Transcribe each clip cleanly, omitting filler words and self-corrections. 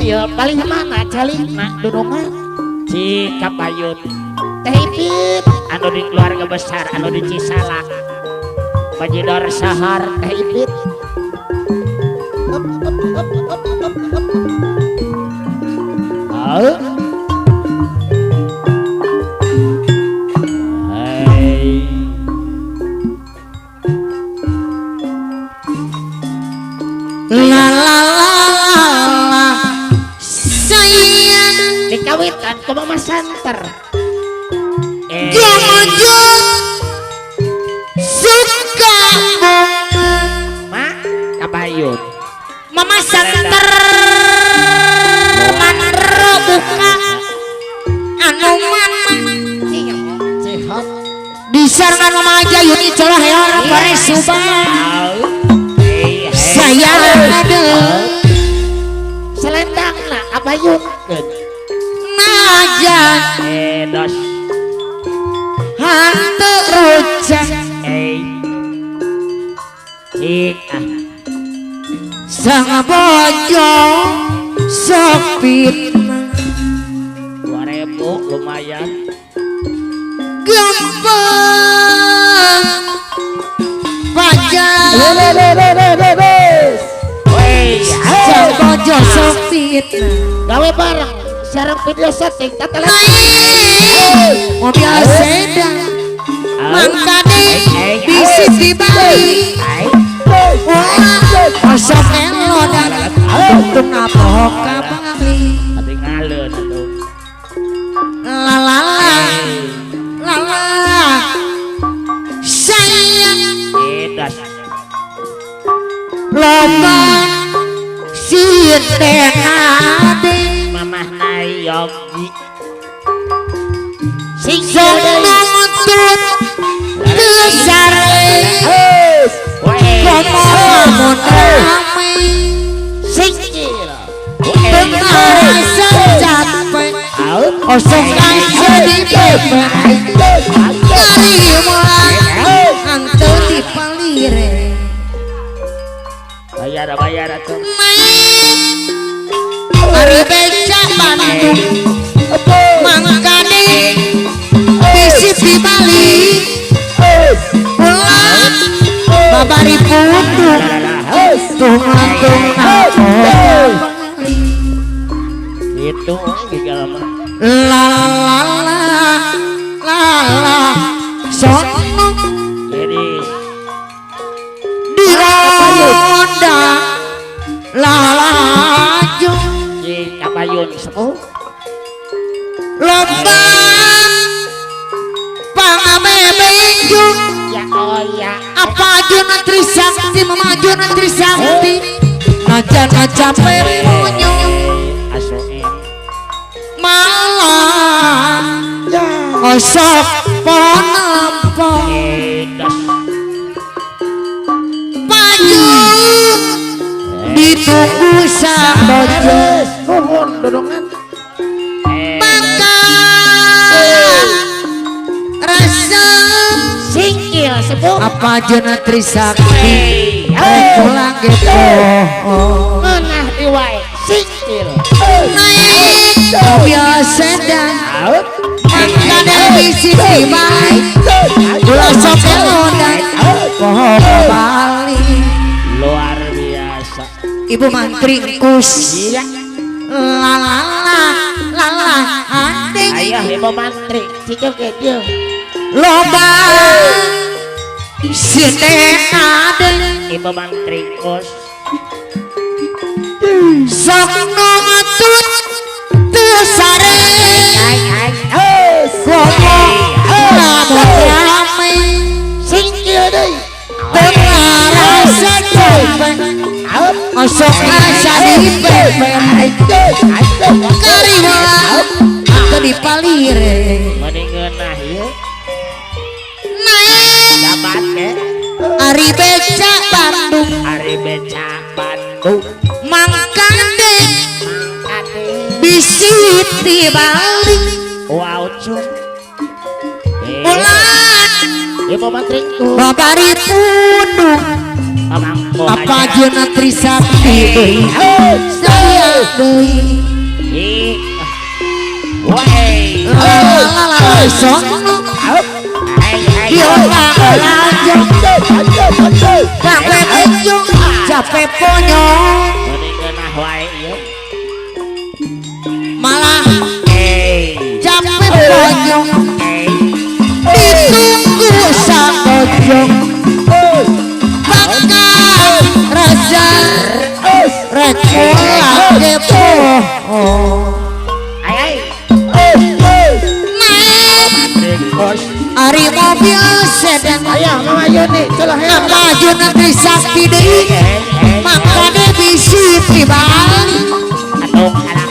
Mobil paling mana calingna dunungan cik kapayun Teh Ipit anu di keluarga besar anu di Cisalak Bajidor Sahar Teh Ipit. Hai. La la la la sayang dikawitan ku Mama Santer. Suka bunga Ma kabayun Mama Santer manro buka anu mana disarangan Mama aja Yuni colah heor pare Subang sayang ada selendang na kabayun najan dos hante rujak cik ah sang bojo sopit 2000 lumayan gempeng pajak sang bojo sopit gawe bareng sareng video setting tata mobil sedan mangkane bisi dibali osok melodan untung apa kabali tapi ngaleun atuh la la la la la sayang edas loba sinden ade mamah nayogi sing nuntut teu sare komo lamun rame singkil teu ngarasa capek osok asa dipepet karima hanteu dipalire bayar bayar atuh ari beca Bandung mangkane bisi dibali ulah babari pundung tung-tung itu gigal mah la la la la la sono jadi di ronda lalajo cik kapayun sepuh lomba pangamebenju ya oh ya apa juna Trisakti mama juna Trisakti najan capek munyo asuin malah osok ponampo edas paju ditunggu sang bojo nuhun dodongan bakal rasa singkil sepuh apa juna Trisakti pulang gitu ngeunah diwae singkil naik mobil sedan mangkane bisi dibalik ulah sok elodan poho bali luar biasa Ibu Mantri Kus iya la la la la la anding ayah Ibu Mantri cicok ge loba sinden adeng Ibu Mantri Kus sok nuntut teu sare komo lamun rame singkil deui teu ngarasa capek osok asa dipepet karima teu dipalire meni ngeunah ieu naik jabat ke ari beca Bandung ari beca Bandung mangkane mangkane bisi dibalik wow cung ulah Ibu Mantri babari pundung Apa juna Trisakti deui sayang deui la sono capek ponyong capek ponyong malah capek ponyong ditunggu sakojong bakal rasa rekola kepo ari mobil sedan ayah Mama Yuni celah apa juna Trisakti deui makane bisi pribadi ulah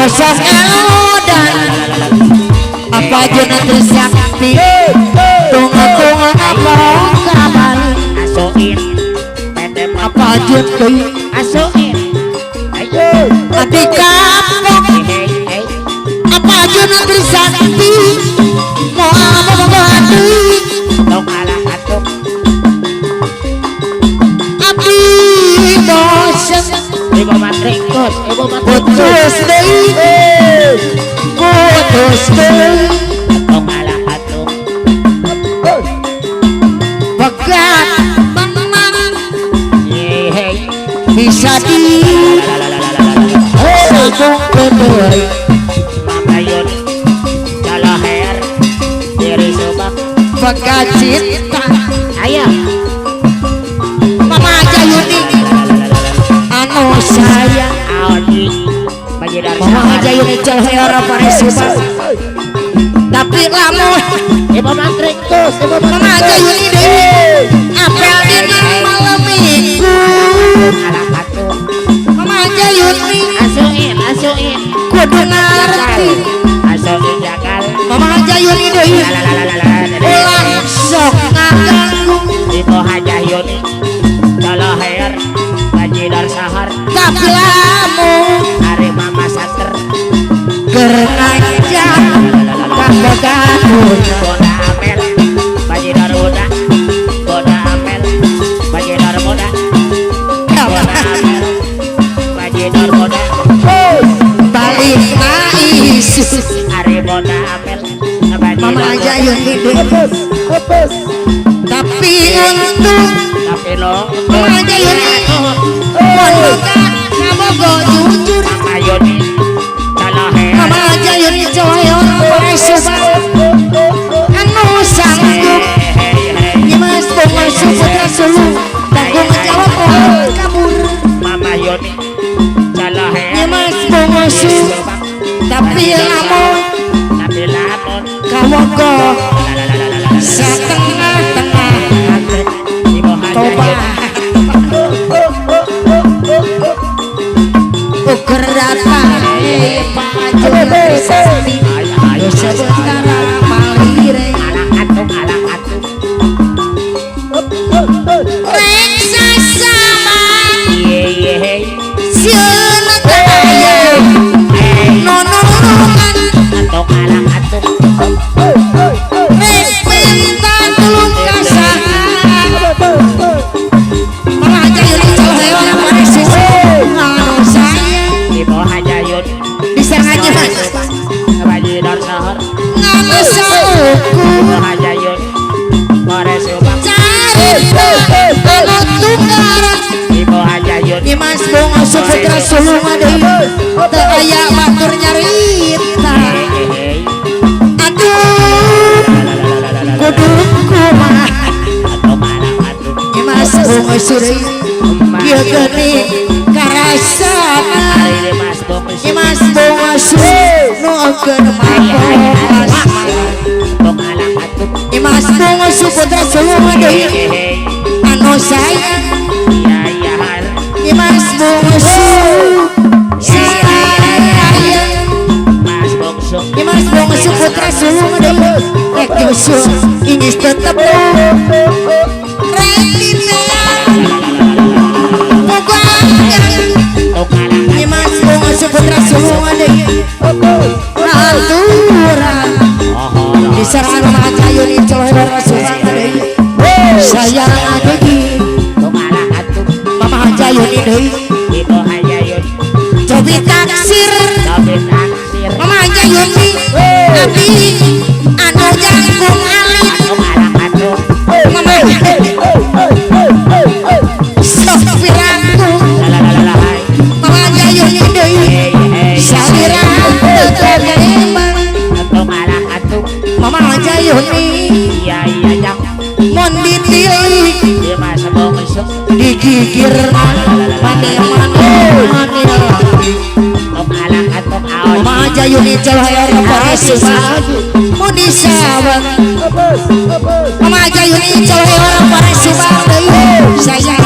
osok elodan apa juna Trisakti tunggu-tunggu apa kabar apa jun deui adik kapok apa juna Trisakti mau apa hati abdi bosen putus deui putus deui pegat menang bisa di sambung deui pegat cinta ayah Mama Jayuni anu sayang Mama Jayuni celheor paresubang tapi lamun Mama Jayuni deui apel dina malam minggu Mama Jayuni kudu ngarti Mama Jayuni deui ulah sok ngaganggu Ibu Hajah Yuni coloher bajidor sahar tapi lamun ari mama sater keur ngajak kabogahan boda amel bajidor muda boda amel bajidor muda boda amel bajidor muda balik nais ari boda amel Mama Jayuni deui tapi untung tapi lo Mama Jayuni boga kabogo jujur Mama Yuni coloher Mama Jayuni coheor paresubang anu sanggup Nyimas Bungsu putra sulung tanggung jawab orang kabur Mama Yuni coloher Nyimas Bungsu tapi lamun kawogo setengah-tengah toba ukur datang Pak Juna Trisakti sementara malire rek sasama sieun aya nonongan rek minta tulung ka saha Mama Jayuni coloheor paresubang anu sayang Ibu Hajah Yuni bisa ngaji Mas bajidor sahar nganu saukur Ibu Hajah Yuni paresubang carita anu tukaran Ibu Hajah Yuni Nyimas Bungsu putra sulung deui teu aya batur nyarita aduh kudu kumaha Nyimas Bungsu deui ieu geuning karasana Nyimas Bungsu nu eukeun mabok Nyimas Bungsu putra sulung deui anu sayang Nyimas Bungsu sayang Nyimas Bungsu putra sulung deui rek nyusul ingis tetep rek diteang boga Nyimas Bungsu putra sulung deui aturan disarangan Mama Jayuni coloheor subang deui. Yuni deui Ibu Haja Yuni cobi taksir cobi taksir Mama Haja Yuni abdi anu jangkung alit Mama sopir aku Mama Haja Yuni deui salira teu Mama Haja Yuni iya iya jang mun ditilik digigir Mama Haja Yuni coloheor paresuba mun disawang Mama Haja Yuni coloheor paresuba deui sayang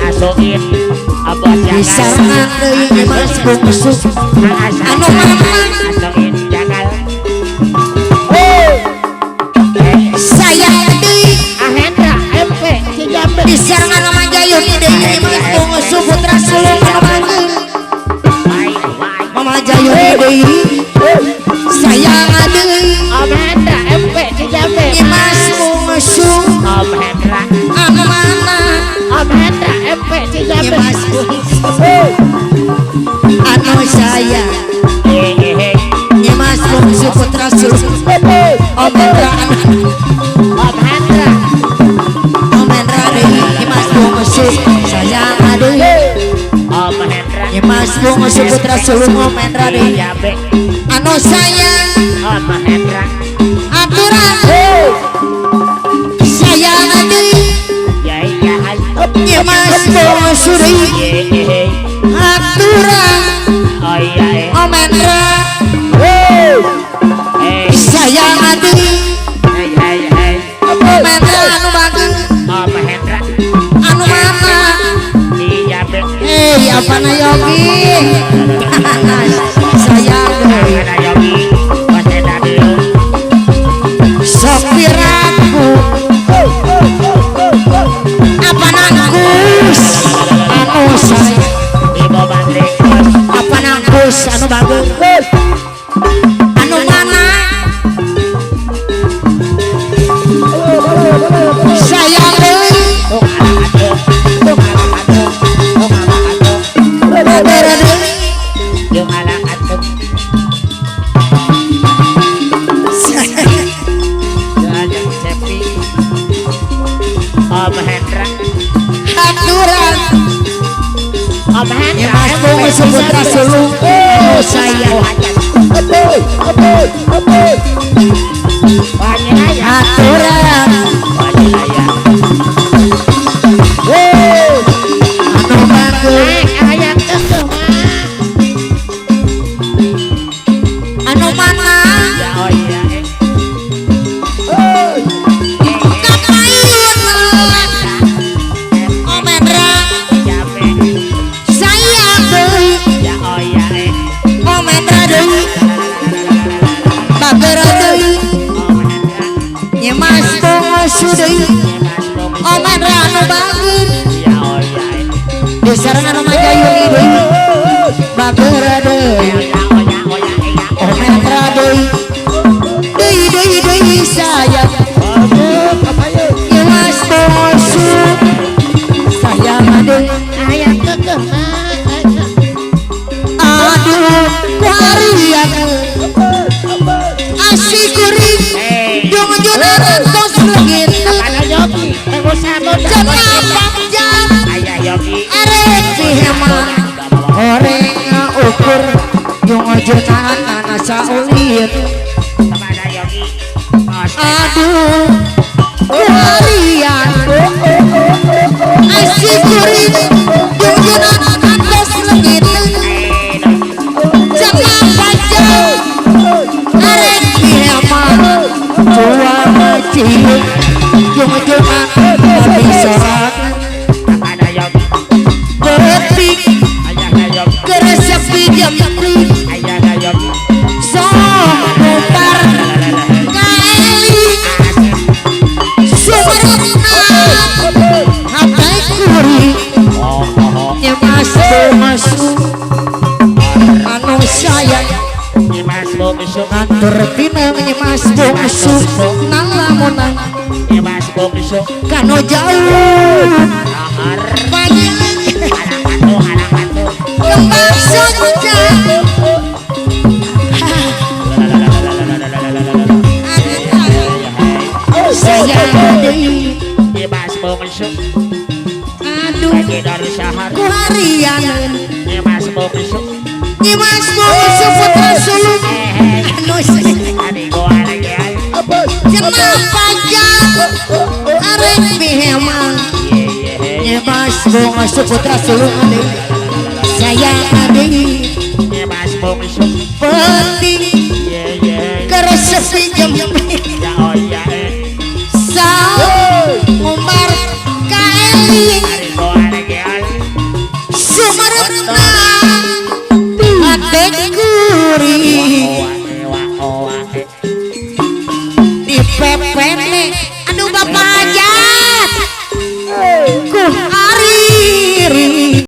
asuin abos disarangan deui Nyimas Bungsu anu mana asuin jagal sayang deui Ahendra MP Cijambe disarangan Mama Haja Yuni deui Nyimas Bungsu putra sulung anu manggil Mama Haja Yuni deui sayang deui Om Hendra MP Cijambe Nyimas Bungsu Om Hendra anu mana Om Hendra MP Cijambe Nyimas Bungsu anu sayang Nyimas Bungsu putra sulung Om Hendra Om Hendra Om Hendra deui Nyimas Bungsu sayang deui Om Hendra Nyimas Bungsu putra sulung Om Hendra deui anu sayang Om Hendra aturan sayang deui Nyimas Bungsu deui aturan Om Hendra sayang deui Om Hendra anu bagus Om Hendra anu mana eh apa na Yogi sayang deui sopir aku apa nangkus anu sayang apa nangkus anu bagus anu mana sayang deui Om Hendra aturan Om Hendra Nyimas Bungsu putra sulung sayang aturan anu bagus anu mana kapayun Om Hendra sayang deui Om Hendra deui bager deui Nyimas Bungsu deui Om Hendra anu bager disarangan Mama Haja Yuni deui bager deui Om Hendra deui deui deui deui sayang Nyimas Bungsu sayang deui aduh kuarian asik kuring jung-jungan tos leungit cenah panjang arek dihema oreng ukur jung-jungan kana saulit aduh kuarian asik kuring jung-jungan tos leungit cenah panjang arek dihema cuang ciut jung-jungan tapi sorangan ketik keresepi jempling sok putar kaeli sumerna hati kuring Nyimas Bungsu anu sayang Nyimas Bungsu ngatur tina Nyimas Bungsu nalamunan Nyimas Bungsu kanu jauh Ahar panjang Karianeun. Nyimas Bungsu. Nyimas Bungsu putra sulung anu Adi goa lagi ay. Cenah pajak arek mihema. Ye ye he. Nyimas Bungsu putra sulung anu sayang deui. Nyimas Bungsu. Penting Ye ye. Keresep jempe. Ya oh ya eh. Sao ngumbar kaeling. Adi goa lagi ay. Sumerebna hate kuring. Oa ewa oa eh. Dipepet.